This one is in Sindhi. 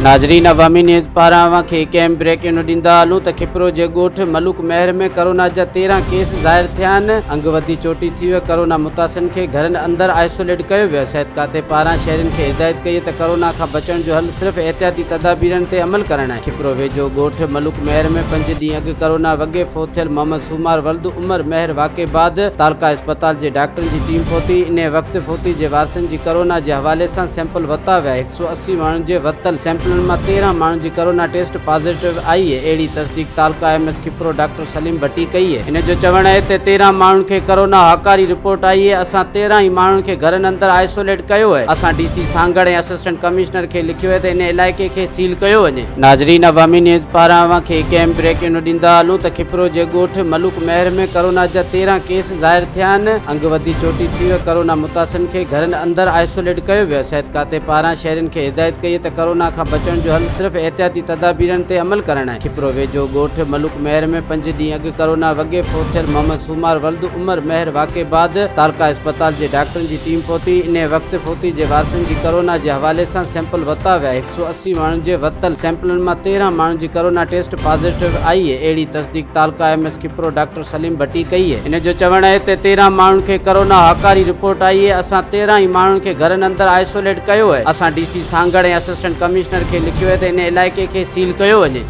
ناظرين عوامي نيوز پاران اوهان کي هڪ اهم بريڪنگ ڏيندا هلون ته کپرو جي ڳوٺ ملوڪ مهر ۾ ڪرونا جا 13 ڪيس ظاهر ٿيا آهن، انگ وڌي چوٽي ٿي ويو، ڪرونا متاثرن کي گهرن اندر آئسوليٽ ڪيو ويو، صحت کاتي پاران شهرين کي هدايت ڪئي ته ڪرونا کان بچڻ جو حل صرف احتياطي تدابيرن تي عمل ڪرڻ آهي. کپرو ويجهو ڳوٺ ملوڪ مهر ۾ 5 ڏينهن اڳ ڪرونا وڳي فوت ٿيل محمد سومار ولد عمر مهر واقعي بعد تعلقه اسپتال جي ڊاڪٽرن جي ٽيم پهتي، انهي وقت فوتي جي وارثن جي ڪرونا جي حوالي سان سيمپل ورتا ويا. 180 ماڻهن جي ورتل سيمپلن مان 13 ماڻهن جي ڪرونا ٽيسٽ پازيٽو آئي اهي، اهڙي تصديق تعلقه M S Khipro doctor Saleem Bhatti ڪئي اهي. هن جو چوڻ اهي ته 13 ماڻهن کي ڪرونا هاڪاري رپورٽ آئي اهي، اسان 13 ئي ماڻهن کي گهرن اندر آئسوليٽ ڪيو اهي، اسان D C Sanghar ۽ assistant commissioner کي لکيو اهي ته ان علائقي کي سيل ڪيو وڃي. ناظرين عوامي نيوز پاران اوهان کي هڪ اهم بريڪنگ ڏيندا هلون ته کپرو جي ڳوٺ ملوڪ مهر ۾ ڪرونا جا 13 ڪيس ظاهر ٿيا آهن، انگ وڌي چوٽي ٿي ويو، ڪرونا متاثرن کي گهرن اندر آئسوليٽ ڪيو ويو، صحت کاتي پاران شهرين کي هدايت ڪئي ته ڪرونا کان بچڻ جو حل صرف احتياطي تدابيرن تي عمل ڪرڻ آهي. کپرو ويجهو ڳوٺ ملوڪ مهر ۾ 5 ڏينهن اڳ ڪرونا وڳي فوت ٿيل محمد سومار ولد عمر مهر واقعي بعد تعلقه اسپتال جي ڊاڪٽرن جي ٽيم پهتي، انهي وقت فوتي جي وارثن جي ڪرونا جي حوالي سان سيمپل ورتا ويا، 180 ماڻهن جي ورتل سيمپلن مان 13 ماڻهن جي ڪرونا ٽيسٽ پازيٽو آئي اهي، اهڙي تصديق تعلقه M S Khipro doctor Saleem Bhatti ڪئي اهي. هن جو چوڻ اهي ته 13 ماڻهن کي ڪرونا هاڪاري رپورٽ آئي اهي، اسان 13 ئي ماڻهن کي گهرن اندر آئسوليٽ ڪيو اهي، اسان D C Sanghar ۽ assistant commissioner کي لکيو اهي ته ان علائقي کي سيل ڪيو وڃي.